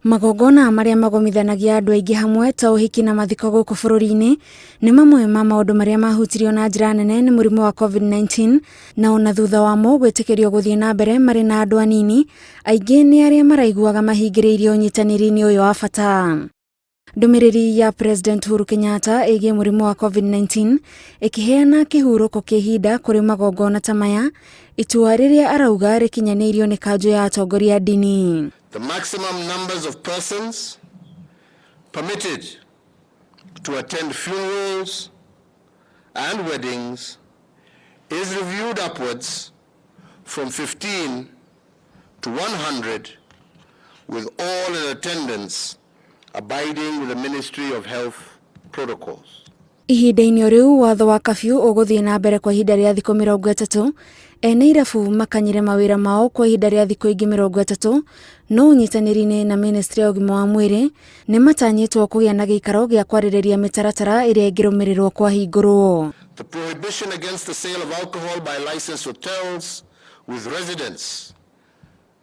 Magongona marĩa magomithanagia andũ aingĩ hamwe ta ũhiki na mathiko gũkũ bũrũri-inĩ nĩ mamwe ma maũndũ marĩa mahutirio na njĩra nene nĩ mũrimũ wa COVID-19, na ona thutha wamo gwĩtĩkĩrio gũthiĩ na mbere marĩ na andũ anini, aingĩ nĩ arĩa maraiguaga mahingĩrĩirio ũnyitanĩri-inĩ ũyũ wa bata. Ndũmĩrĩri ya President Uhuru Kenyatta ĩgiĩ mũrimũ wa COVID-19 ĩkĩheana kĩhurũko kĩa ihinda kũrĩ magongona ta maya, itua rĩrĩa arauga rĩkinyanĩirio nĩ kanjũ ya atongoria a ndini. The maximum numbers of persons permitted to attend funerals and weddings is reviewed upwards from 15 to 100, with all in attendance abiding with the Ministry of Health protocols. Ihinda-inĩ o rĩu, watho wa kafyu ũgũthiĩ na mbere kwa ihinda rĩa thikũ 30, ene irabu makanyire mawĩra mao kwa ihinda rĩa thikũ ingĩ 30, no ũnyitanĩri-inĩ na ministry ya ũgima wa mwĩrĩ nĩ matanyĩtwo kũgĩa na gĩikaro gĩa kwarĩrĩria mĩtaratara ĩrĩa ĩngĩrũmĩrĩrwo kwahingũrwo. The prohibition against the sale of alcohol by licensed hotels with residents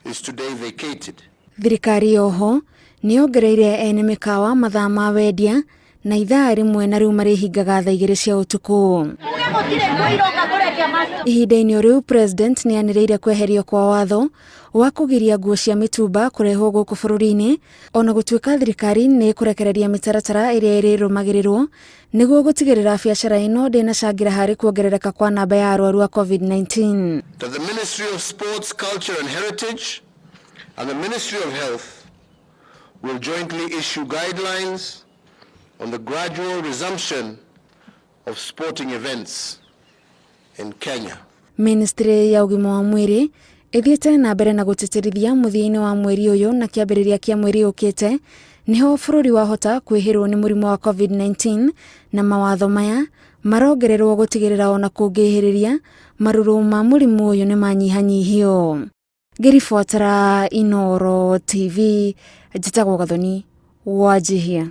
is today vacated. Thirikari oho nĩ yongereire ene mĩkawa mathaa ma wendia na ithaa rĩmwe na rĩu marĩhingaga thaa 2 cia ũtukũ. Ihinda-inĩ o rĩu, President nĩ anĩrĩire kweherio kwa watho wa kũgiria nguo cia mĩtumba kũrehwo gũkũ bũrũri-inĩ, ona gũtuĩka thirikari nĩ ĩkũrekereria mĩtaratara ĩrĩa ĩrĩrũmagĩrĩrwo nĩguo gũtigĩrĩra biacara ĩno ndĩnacangĩra harĩ kuongerereka kwa namba ya arwaru a COVID-19. That the Ministry of Sports, Culture and Heritage and the Ministry of Health will jointly issue guidelines on the gradual resumption of sporting events in Kenya. Ministry ya ũgima wa mwĩrĩ ĩthiĩte na mbere na gũtĩtĩrithia mũthia-inĩ wa mweri ũyũ na kĩambĩrĩria kĩa mweri ũkĩte nĩho bũrũri wahota kwĩhĩrwo nĩ mũrimũ wa COVID-19, na mawatho maya marongererwo gũtigĩrĩra ona kũngĩhĩrĩria marũrũ ma mũrimũ ũyũ nĩ manyihanyihio. Ngĩribotera Inooro TV, njĩtagwo Gathoni Wanjihia.